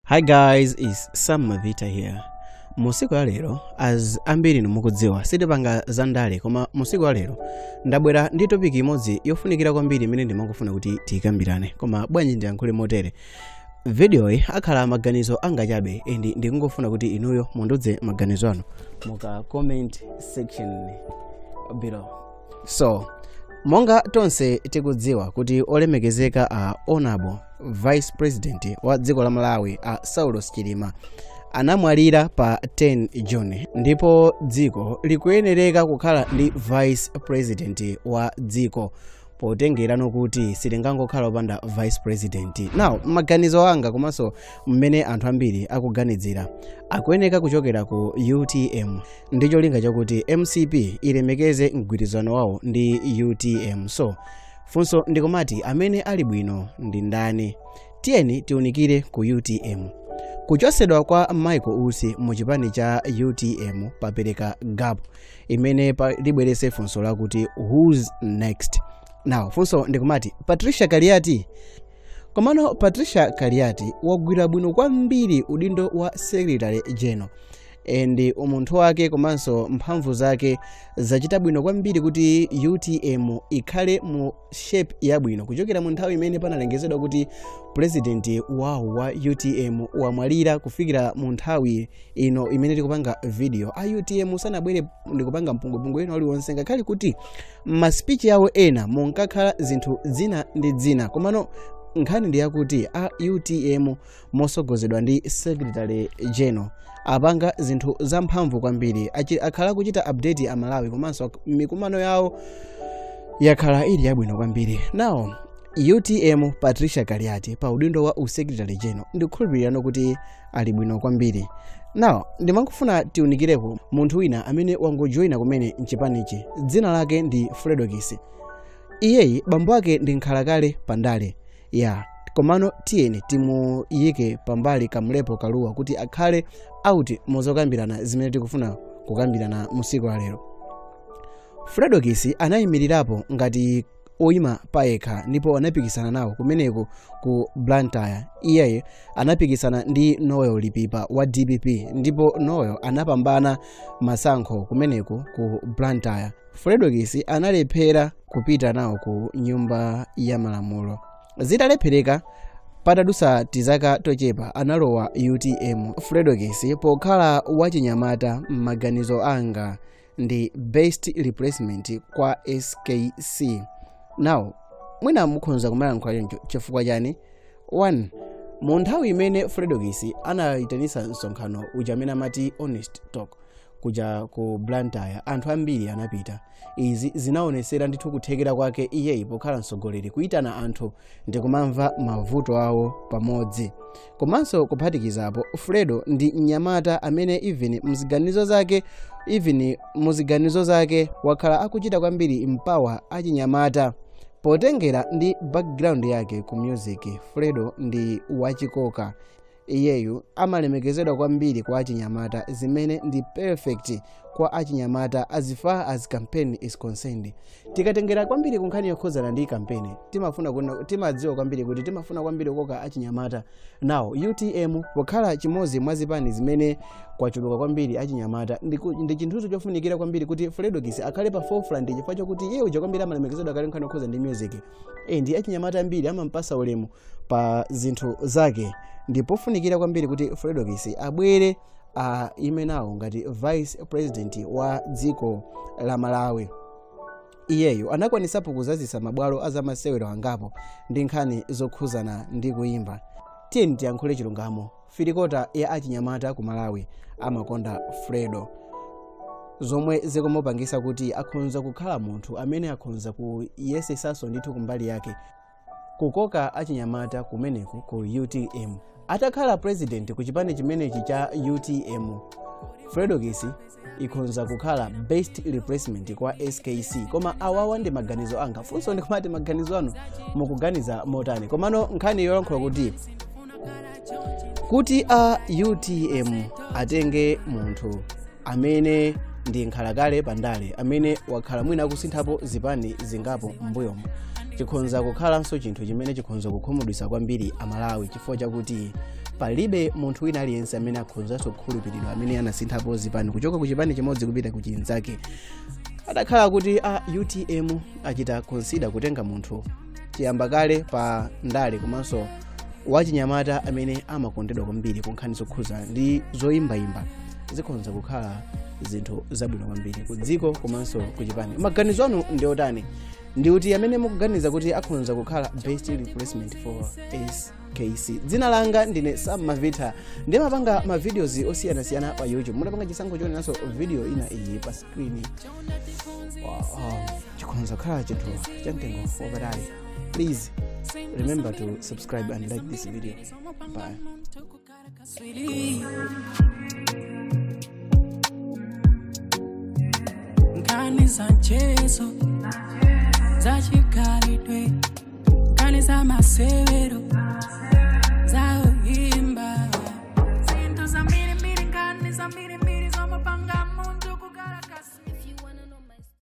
Hi guys, it's Sam Mavita here. Musiku wa lero, as ambiri mukudziwa, sitipanga zandale, koma musiku wa lero ndabwera ndi topic imodzi yofunikira kwambiri imene ndimangofuna kuti tiyikambirane. Koma bwanji ndiyankhule motere. Video iyi akhala maganizo anga chabe, and ndikungofuna kuti inuyo mundiuze maganizo anu muka comment section below. So, monga tonse tikudziwa kuti olemekezeka a Honorable Vice President wa dziko la Malawi a Saulos Chilima anamwalira pa 10 June, ndipo dziko likuyenereka kukhala ndi Vice President wa dziko, potengerano kuti silingangokhala opanda Vice President. Now, maganizo anga komanso mmene anthu ambiri akuganizira, akuyeneka kuchokera ku UTM ndi cholinga chakuti MCP ilemekeze mgwirizano wawo ndi UTM. So funso ndikumati, amene ali bwino ndi ndani? Tiyeni tiunikire ku UTM. Kuchosedwa kwa Michael Usi mu chipani cha UTM papereka gap imene libwerese funso lakuti, "Who's next?" Now, funso ndikumati, Patricia Kaliati. Komano Patricia Kaliati wagwira bwino kwambiri udindo wa Secretary General, and umunthu wake komanso mphamvu zake zachita bwino kwambiri kuti UTM ikhale mu shape yabwino kuchokera mu nthawi imene panalengezedwa kuti president wawo wa UTM wamwalira kufikira mu nthawi ino imene tikupanga video. A UTM sanabwere ndikupanga mpungwepungwe ena uliwonse, ngakhale kuti ma speech yawo ena munkakhala zinthu zina ndi zina. Komano nkhani ndi yakuti a UTM mosogozedwa ndi Secretary General apanga zinthu zamphamvu kwambiri. Akhala kuchita update Amalawi, komanso mikumano yawo yakhala ili yabwino kwambiri. Now, UTM, Patricia Kaliati pa udindo wa usecretary general, ndikukhulupirira kuti ali bwino kwambiri. Now, ndimangofuna tiunikireko munthu wina amene wangojoyina kumene mchipanichi, dzina lake ndi Fredokiss. Iyeyi bambo ake ndi nkhalakale pandale ya, komano tiyeni timuyike pambali Kamlepo Kaluwa kuti akhale out mozokambirana zimene tikufuna kukambirana musiku la lero. Fredokiss anayimirirapo ngati oyima payekha ndipo anapikisana nawo kumeneko ku Blantyre. Iyeyo anapikisana ndi Noel Lipipa wa DPP, ndipo Noel anapambana masankho kumeneko ku Blantyre. Fredokiss analephera kupita nawo ku Nyumba ya Malamulo. Zitalephereka, patadusa tizaka tochepa analowa UTM. Fredokiss pokhala wachinyamata, m'maganizo anga ndi best replacement kwa SKC. Now, mwina mukhoza kumayankhula choncho chifukwa chani? 1, mu nthawi imene Fredokiss anayitanisa msonkhano uja amene amati Honest Talk kuja ku Blantyre, anthu ambiri anapita. Izi zinaonesera ndithu kuthekera kwake iyeyi pokhala mtsogoleri, kuyitana anthu ndikumamva mavuto awo pamodzi. Komanso kuphatikizapo, Fredo ndi mnyamata amene even muziganizo zake wakhala akuchita kwambiri mpower achinyamata. Potengera ndi background yake ku music, Fredo ndi wachikoka. Iyeyu amalemekezedwa kwambiri kwa achinyamata, zimene ndi perfect kwa achinyamata as far as campaign is concerned. Tikatengera kwambiri kunkhani yokhuzana ndi campaign, timafuna timadziwa kwambiri kuti timafuna kwambiri kukoka achinyamata. Now, UTM pokhala chimodzi mwa zipani zimene kwachuluka kwambiri achinyamata, ndi chinthucho chofunikira kwambiri kuti Fredokiss akhale pa forefront, chifukwa chokuti iye uja kwambiri amalemekezedwa kale nkhani yokhuza ndi music, ndi achinyamata ambiri amampasa ulemu pa zinthu zake. Ndipofunikira kwambiri kuti Fredokiss abwere aime nawo ngati Vice President wa dziko la Malawi. Iyeyo anakwanisapo kuzazisa mabwalo azamasewero angapo ndi nkhani zokhuzana ndi kuyimba. Tiyeni tiyankhule chilungamo, three quarter ya achinyamata ku Malawi amakonda Fredo, zomwe zikumupangisa kuti akhonza kukhala munthu amene akhonza kuyesesanso ndithu kumbali yake kukoka achinyamata kumeneku ku UTM. Atakhala president ku chipani chimenechi cha UTM, Fredokiss ikhonza kukhala best replacement kwa SKC. Koma awawa ndi maganizo anga. Funso ndikumati, maganizo anu mukuganiza motani? Komano nkhani yolankhula kuti a UTM atenge munthu amene ndi nkhalakale pandale, amene wakhala mwina akusinthapo zipani zingapo m'mbuyomo, chikhonza kukhalanso chinthu chimene chikhonza kukhumudwitsa kwambiri Amalawi, chifukwa chakuti Palibe munthu wina aliyense amene akhozanso kukhulupiridwa amene anasinthapo zipani kuchoka ku chipani chimodzi kupita ku chinzake. Adakhala kuti a UTM achita consider kutenga munthu chiyamba kale pa ndale komanso wachinyamata amene amakondedwa kwambiri ku nkhani zokhuza ndi zoyimbayimba, zikhonza kukhala zinthu zabwino kwambiri ku dziko komanso ku chipani. Maganizo anu ndi otani? Ndi kuti amene mukuganiza kuti akhonza kukhala best replacement for SKC? Dzina langa ndine Sam Mavita, ndimapanga ma videos osiyanasiyana pa YouTube. Mutapanga chisankho chionenanso video ina iyi pa screen, wow, chikhonza kukhala chinthu cha mtengo wapatali. Please remember to subscribe and like this video. Bye. Swili. Nkani za mchezo, za chikhalidwe, nkani za masewero, za uimba, zinthu zambirimbiri, nkani zambirimbiri zomapanga.